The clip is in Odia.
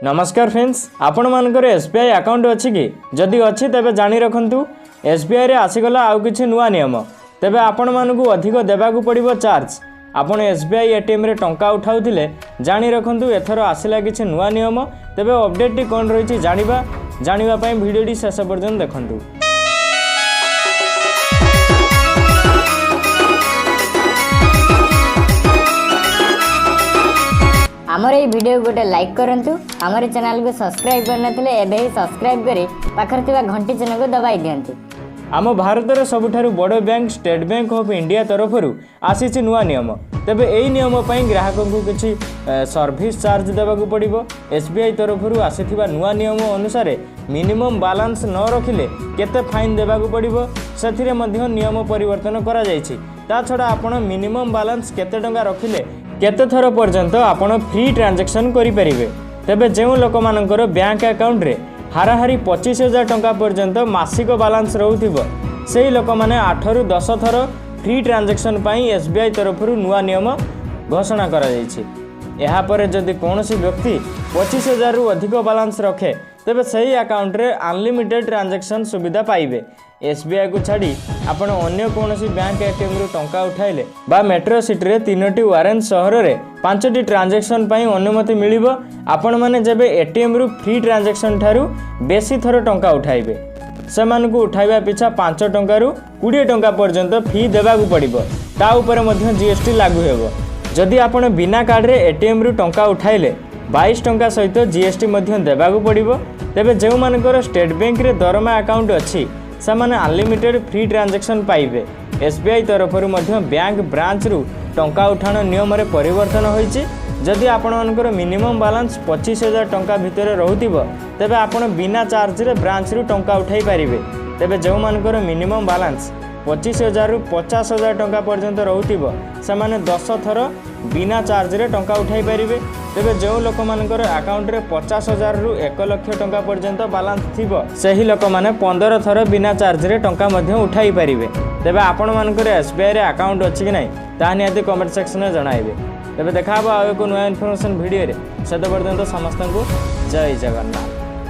ନମସ୍କାର ଫ୍ରେଣ୍ଡସ୍, ଆପଣମାନଙ୍କର ଏସ୍ ବି I account ଅଛି କି? ଯଦି ଅଛି, ତେବେ ଜାଣି ରଖନ୍ତୁ, ଏସ୍ବିଆଇରେ ଆସିଗଲା ଆଉ କିଛି ନୂଆ ନିୟମ। ତେବେ ଆପଣମାନଙ୍କୁ ଅଧିକ ଦେବାକୁ ପଡ଼ିବ ଚାର୍ଜ। ଆପଣ ଏସ୍ବିଆଇ ଏଟିଏମ୍ରେ ଟଙ୍କା ଉଠାଉଥିଲେ, ଜାଣି ରଖନ୍ତୁ, ଏଥର ଆସିଲା କିଛି ନୂଆ ନିୟମ। ତେବେ ଅପଡ଼େଟ୍ଟି କ'ଣ ରହିଛି ଜାଣିବା। ଜାଣିବା ପାଇଁ ଭିଡ଼ିଓଟି ଶେଷ ପର୍ଯ୍ୟନ୍ତ ଦେଖନ୍ତୁ। ଆମର ଏଇ ଭିଡ଼ିଓକୁ ଗୋଟେ ଲାଇକ୍ କରନ୍ତୁ। ଆମର ଚ୍ୟାନେଲକୁ ସବସ୍କ୍ରାଇବ୍ କରିନଥିଲେ ଏବେ ହିଁ ସବସ୍କ୍ରାଇବ୍ କରି ପାଖରେ ଥିବା ଘଣ୍ଟି ଚିହ୍ନକୁ ଦବାଇ ଦିଅନ୍ତୁ। ଆମ ଭାରତର ସବୁଠାରୁ ବଡ଼ bank state bank of India ତରଫରୁ ଆସିଛି ନୂଆ ନିୟମ। ତେବେ ଏହି ନିୟମ ପାଇଁ ଗ୍ରାହକଙ୍କୁ କିଛି ସର୍ଭିସ୍ ଚାର୍ଜ ଦେବାକୁ ପଡ଼ିବ। ଏସ୍ବିଆଇ ତରଫରୁ ଆସିଥିବା ନୂଆ ନିୟମ ଅନୁସାରେ ମିନିମମ୍ ବାଲାନ୍ସ ନ ରଖିଲେ କେତେ ଫାଇନ୍ ଦେବାକୁ ପଡ଼ିବ, ସେଥିରେ ମଧ୍ୟ ନିୟମ ପରିବର୍ତ୍ତନ କରାଯାଇଛି। ତା ଛଡ଼ା ଆପଣ ମିନିମମ୍ ବାଲାନ୍ସ କେତେ ଟଙ୍କା ରଖିଲେ କେତେ ଥର ପର୍ଯ୍ୟନ୍ତ ଆପଣ ଫ୍ରି ଟ୍ରାଞ୍ଜାକ୍ସନ୍ କରିପାରିବେ। ତେବେ ଯେଉଁ ଲୋକମାନଙ୍କର ବ୍ୟାଙ୍କ ଆକାଉଣ୍ଟରେ ହାରାହାରି 25,000 ଟଙ୍କା ପର୍ଯ୍ୟନ୍ତ ମାସିକ ବାଲାନ୍ସ ରହୁଥିବ, ସେହି ଲୋକମାନେ 8ରୁ 10 ଥର ଫ୍ରି ଟ୍ରାଞ୍ଜାକ୍ସନ୍ ପାଇଁ ଏସ୍ବିଆଇ ତରଫରୁ ନୂଆ ନିୟମ ଘୋଷଣା କରାଯାଇଛି। ଏହାପରେ ଯଦି କୌଣସି ବ୍ୟକ୍ତି 25,000ରୁ ଅଧିକ ବାଲାନ୍ସ ରଖେ, ତେବେ ସେହି ଆକାଉଣ୍ଟରେ ଅନଲିମିଟେଡ୍ ଟ୍ରାଞ୍ଜାକ୍ସନ୍ ସୁବିଧା ପାଇବେ। ଏସ୍ବିଆଇକୁ ଛାଡ଼ି ଆପଣ ଅନ୍ୟ କୌଣସି ବ୍ୟାଙ୍କ ଏଟିଏମ୍ରୁ ଟଙ୍କା ଉଠାଇଲେ ବା ମେଟ୍ରୋ ସିଟିରେ ତିନୋଟି ୱାରେନ୍ ସହରରେ ପାଞ୍ଚଟି ଟ୍ରାଞ୍ଜାକ୍ସନ୍ ପାଇଁ ଅନୁମତି ମିଳିବ। ଆପଣମାନେ ଯେବେ ଏଟିଏମ୍ରୁ ଫ୍ରି ଟ୍ରାଞ୍ଜାକ୍ସନ୍ ଠାରୁ ବେଶୀ ଥର ଟଙ୍କା ଉଠାଇବେ, ସେମାନଙ୍କୁ ଉଠାଇବା ପିଛା 5 ଟଙ୍କାରୁ 20 ଟଙ୍କା ପର୍ଯ୍ୟନ୍ତ ଫି ଦେବାକୁ ପଡ଼ିବ। ତା ଉପରେ ମଧ୍ୟ ଜିଏସ୍ଟି ଲାଗୁ ହେବ। ଯଦି ଆପଣ ବିନା କାର୍ଡ଼ରେ ଏଟିଏମ୍ରୁ ଟଙ୍କା ଉଠାଇଲେ, 22 ଟଙ୍କା ସହିତ ଜିଏସ୍ଟି ମଧ୍ୟ ଦେବାକୁ ପଡ଼ିବ। ତେବେ ଯେଉଁମାନଙ୍କର ଷ୍ଟେଟ୍ ବ୍ୟାଙ୍କରେ ଦରମା ଆକାଉଣ୍ଟ ଅଛି, ସେମାନେ ଅନଲିମିଟେଡ୍ ଫ୍ରି ଟ୍ରାଞ୍ଜାକ୍ସନ୍ ପାଇବେ। ଏସ୍ବିଆଇ ତରଫରୁ ମଧ୍ୟ ବ୍ୟାଙ୍କ ବ୍ରାଞ୍ଚରୁ ଟଙ୍କା ଉଠାଣ ନିୟମରେ ପରିବର୍ତ୍ତନ ହୋଇଛି। ଯଦି ଆପଣମାନଙ୍କର ମିନିମମ୍ ବାଲାନ୍ସ 25,000 ଟଙ୍କା ଭିତରେ ରହୁଥିବ, ତେବେ ଆପଣ ବିନା ଚାର୍ଜରେ ବ୍ରାଞ୍ଚରୁ ଟଙ୍କା ଉଠାଇ ପାରିବେ। ତେବେ ଯେଉଁମାନଙ୍କର ମିନିମମ୍ ବାଲାନ୍ସ 25,000ରୁ 50,000 ଟଙ୍କା ପର୍ଯ୍ୟନ୍ତ ରହୁଥିବ, ସେମାନେ 10 ଥର ବିନା ଚାର୍ଜରେ ଟଙ୍କା ଉଠାଇ ପାରିବେ। ତେବେ ଯେଉଁ ଲୋକମାନଙ୍କର ଆକାଉଣ୍ଟରେ 50,000ରୁ 1 ଲକ୍ଷ ଟଙ୍କା ପର୍ଯ୍ୟନ୍ତ ବାଲାନ୍ସ ଥିବ, ସେହି ଲୋକମାନେ 15 ଥର ବିନା ଚାର୍ଜରେ ଟଙ୍କା ମଧ୍ୟ ଉଠାଇ ପାରିବେ। ତେବେ ଆପଣମାନଙ୍କର ଏସ୍ବିଆଇରେ ଆକାଉଣ୍ଟ ଅଛି କି ନାହିଁ, ତାହା ନିହାତି କମେଣ୍ଟ ସେକ୍ସନରେ ଜଣାଇବେ। ତେବେ ଦେଖା ହେବ ଆଉ ଏକ ନୂଆ ଇନଫର୍ମେସନ୍ ଭିଡ଼ିଓରେ। ସେତେ ପର୍ଯ୍ୟନ୍ତ ସମସ୍ତଙ୍କୁ ଜୟ ଜଗନ୍ନାଥ।